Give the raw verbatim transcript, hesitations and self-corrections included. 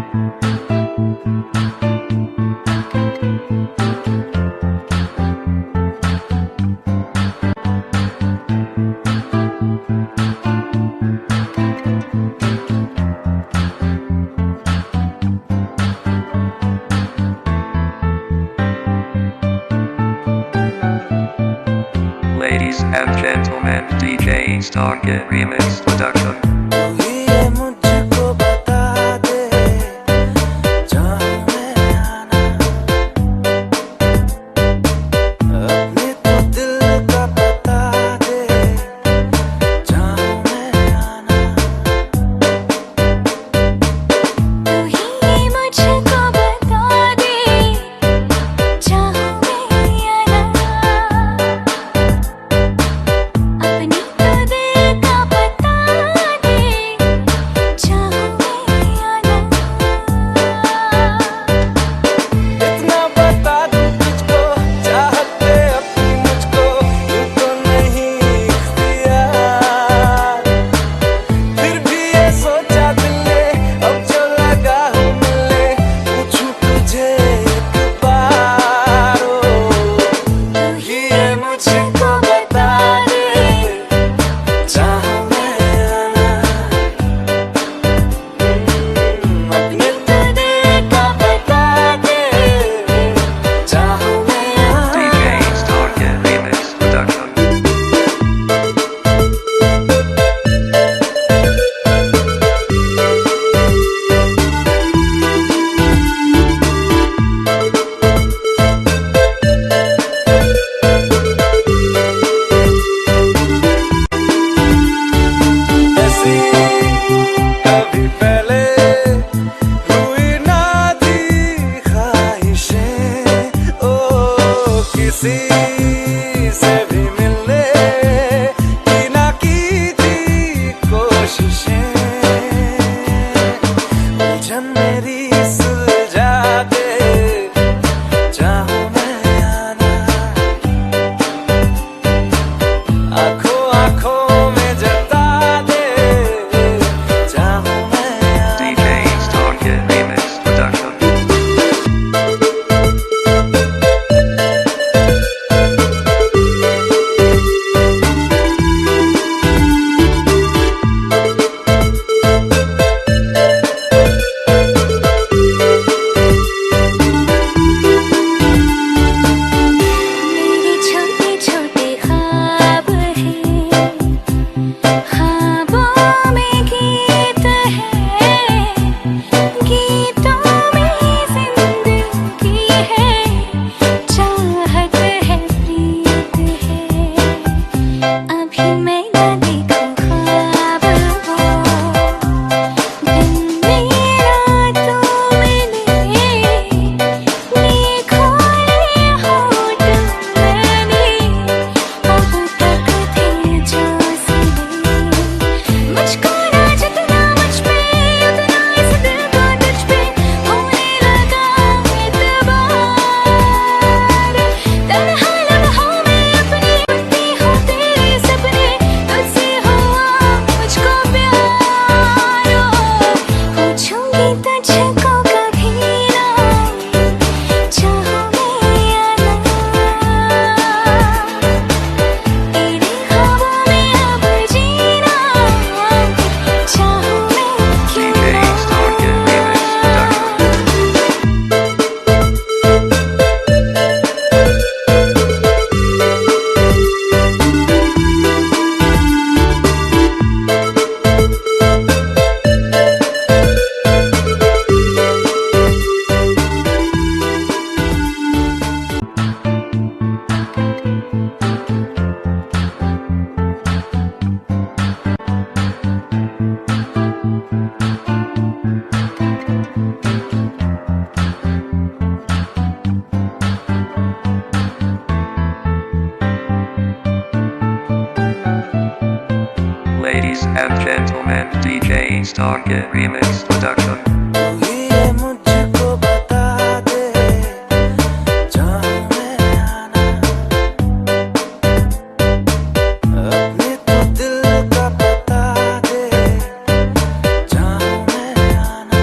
Ladies and gentlemen, D J Starkid Remix Production. तू ही ये मुझको बता दे, चाहूं मैं या ना। अपने तू दिल का बता दे, चाहूं मैं या ना। तू ही मुझको बता दे, चाहूं मैं या ना। अपनी तो दिल का बता दे, चाहूं मैं या ना। इतना बता दूं तुझको, चाहत पे अपनी मुझको, यूं तो नहीं इख्तियार। फिर भी ये सोचा दिल ने, अब जो लगा हूँ मिलने, पूछूं तुझे एक बार, ओ, तू ही ये मुझको बता दे, चाहूं मैं या ना। अपने तो दिल का बता दे, चाहूं मैं या ना। D J Starkid Remix Production. ऐसी कभी पहले हुई ना थी ख्वाहिशें, ओ, किसी से भी मिलने की ना की थी कोशिशें। उलझन मेरी सुलझा दे, चाहूं मैं या ना। आंखों, आंखों में जता दे, चाहूं मैं या ना। D J Starkid Remix Production. मेरे छोटे छोटे ख्वाब हैं, ख्वाबों में गीत है, गीतों में जिंदगी है, चाहत है, प्रीत है। अभी मैं ना देखूं ख्वाब वो, दिन में रातों में ले, देखो ये होठ मैंने अब तक थे जो सिले। मुझको ना जितना मुझ पे, उतना इस दिल को तुझ पे होने लगा एतबार। तन्हा लम्हों में अपनी बुनती हूँ तेरे सपने, तुझसे हुआ मुझको प्यार। ओ, पूछूंगी तुझको कभी ना, चाहूं मैं या ना, तेरे ख्वाबों में अब जीना, चाहूं मैं क्यों ना। Ladies and gentlemen, D J Starkid Remix Production. तू ही ये मुझको बता दे, चाहूं मैं या ना। अपने तू दिल का बता दे, चाहूं मैं या ना।